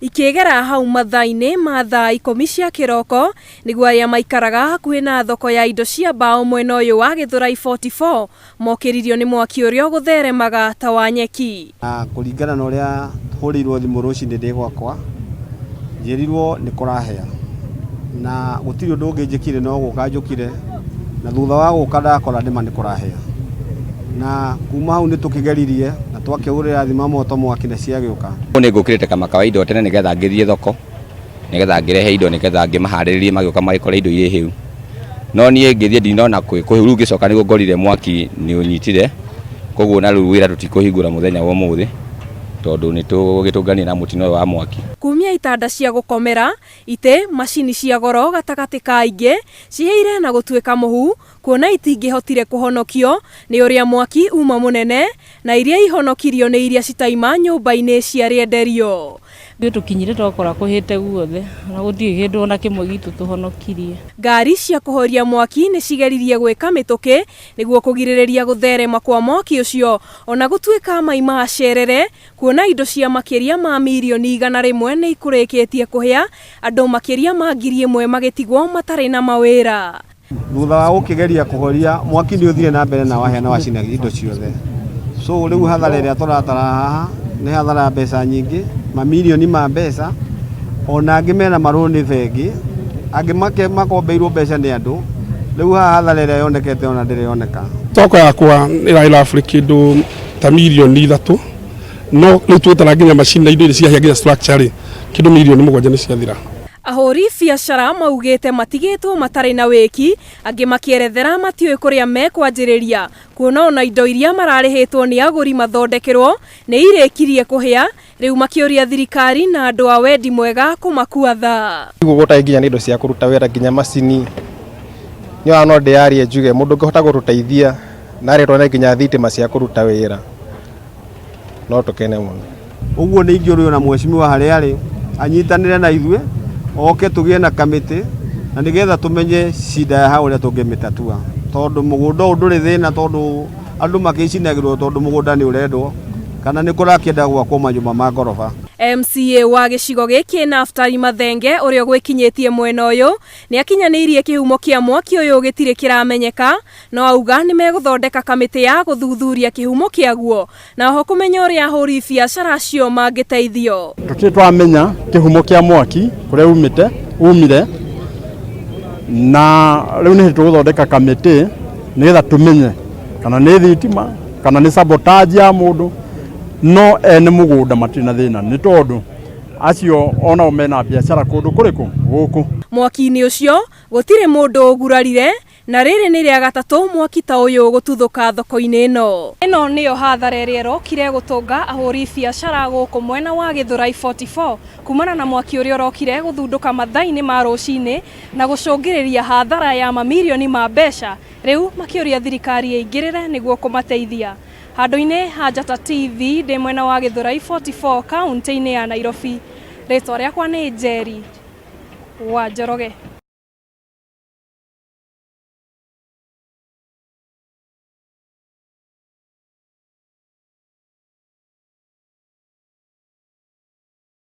Ikĩgera hau mathaa-inĩ ma thaa 10 cia kĩroko nĩguo arĩa maikaraga hakuhĩ na thoko ya indo cia mbaũ mwena ũyũ wa Gĩthũrai 44 mokĩririo nĩ mwaki ũrĩa ũgũtheremaga ta wa nyeki. Na kũringana na ũrĩa hũrĩirwo thimũ rũcinĩ ndĩ gwakwa, njĩrirwo nĩ kũrahĩa na gũtirĩ ũndũ ũngĩ njĩkire no gũka njũkire, na thutha wa gũka ndakora nĩma nĩ kũrahĩa. Na kuma hau nĩ tũkĩgeririe na twakĩhũrĩra thima moto mwaki na ciagĩũka. Nĩ ngũkĩrĩte kama kawaida o tene nĩgetha ngĩthiĩ thoko, nĩgetha ngĩrehe indo nĩgetha ngĩmaharĩrĩrie magĩũka magĩkore indo irĩ hĩu. No niĩ ngĩthiĩ ndinona kwĩ kũhĩu, rĩu ngĩcoka nĩguo ngorire mwaki nĩ ũnyitire, koguo na rĩu wĩra tũtikũhingũra mũthenya wa ũmũthĩ tondũ nĩ tũgĩtũnganire na mũtino ũyũ wa mwaki. Kumia itanda cia gũkomera, itĩ, macini cia goro gatagatĩ ka ingĩ cihĩire na gũtuĩka mũhu kuona itingĩhotire kũhonokio nĩ ũrĩa mwaki uma mũnene na iria ihonokirio nĩ iria citaima nyũmba-inĩ cia rĩenderio. Ithuĩ tũkinyire twakora kũhĩte guothe na gũtirĩ kĩndũ ona kĩmwe gitũ tũhonokirie. Ngari cia kũhoria mwaki nĩ cigeririe gwĩka mĩtũkĩ nĩguo kũgirĩrĩria gũtherema kwa mwaki ũcio ona gũtuĩka maima acerere kuona indo cia makĩria ma mirioni 100 nĩ ikũrĩkĩtie kũhĩa, andũ makĩria ma 1000 magĩtigwo matarĩ na mawĩra. Thutha wa gũkĩgeria kũhoria mwaki nĩ ũthire na mbere na wahĩa na wacina indo ciothe. So rĩu hathara ĩrĩa tũratara haha nĩ hathara ya mbeca nyingĩ, mamirioni ma mbeca, ona angĩ mena marũni bengi, angĩ makombeirwo mbeca nĩ andũ. Rĩu haha hathara ĩrĩa yonekete ona ndĩrĩ yoneka. Thoko yakwa ĩrarĩ roughly kĩndũ ta mirioni 3, no rĩu twetara nginya macini na indo iria ciahĩa nginya structure rĩ, kĩndũ mirioni 7 nĩ ciathira. Ahũri biacara maugĩte matigĩtwo matarĩ na wĩki, angĩ makĩerethera matiũĩ kũrĩa mekwanjĩrĩria kuona ona indo iria mararĩhĩtwo nĩ agũri mathondekerwo nĩ irĩkirie kũhĩa, rĩu makĩũria thirikari na andũ a wendi mwega kũmakua tha. Nĩguo gũtarĩ nginya nĩ indo cia kũruta wĩra nginya macini, niĩ ona no ndĩyarie njuge mũndũ ũngĩhota gũtũteithia na arĩ tuone nginya thitima cia kũruta wĩra no tũkene mũno. Ũguo nĩ ingĩũrio na mheshimiwa harĩa arĩ anyitanĩre na ithuĩ oke tũgĩe na kamĩtĩ na nĩgetha tũmenye shida ya hau ũrĩa tũngĩmĩtatua, tondũ mũgũnda ũyũ ndũrĩ thĩna, tondũ andũ makĩcinagĩrwo tondũ mũgũnda nĩ ũrendwo kana nĩ kũrakĩenda gwakwo manyũmba ma ngoroba. MCA wa gĩcigo gĩkĩ Naftali Mathenge ũrĩa ũgwĩkinyĩtie mwena ũyũ nĩ akinyanĩirie kĩhumo kĩa mwaki ũyũ gĩtirĩ kĩramenyeka, no auga nĩ megũthondeka kamĩtĩ ya gũthuthuria kĩhumo kĩaguo na oho kũmenya ũrĩa ahũri biacara acio mangĩteithio. Tũtirĩ twamenya kĩhumo kĩa mwaki kũrĩa umĩte umire, na rĩu nĩ tũgũthondeka kamĩtĩ nĩgetha tũmenye kana nĩ thitima kana nĩ sabotage ya mũndũ, no ene mũgũnda matirĩ na thĩna nĩ tondũ acio onao mena biacara kũndũ kũrĩkũ gũkũ. Mwaki-inĩ ũcio gũtirĩ mũndũ ũgurarire, na rĩrĩ nĩ rĩa gatatũ mwaki ta ũyũ gũtuthũka thoko-inĩ ĩno. Ĩno nĩyo hathara ĩrĩa ĩrokire gũtũnga ahũri biacara gũkũ mwena wa Gĩthũrai 44 kumana na mwaki ũrĩa ũrokire gũthundũka mathaa-inĩ ma rũcinĩ na gũcũngĩrĩria hathara ya mamirioni ma mbeca, rĩu makĩũria thirikari ĩingĩrĩre nĩguo kũmateithia. Handũ-inĩ ha Njata TV ndĩ mwena wa Gĩthũrai 44 kaunti-inĩ ya Nairobi. Rĩtwa rĩakwa nĩ Njeri wa Njoroge.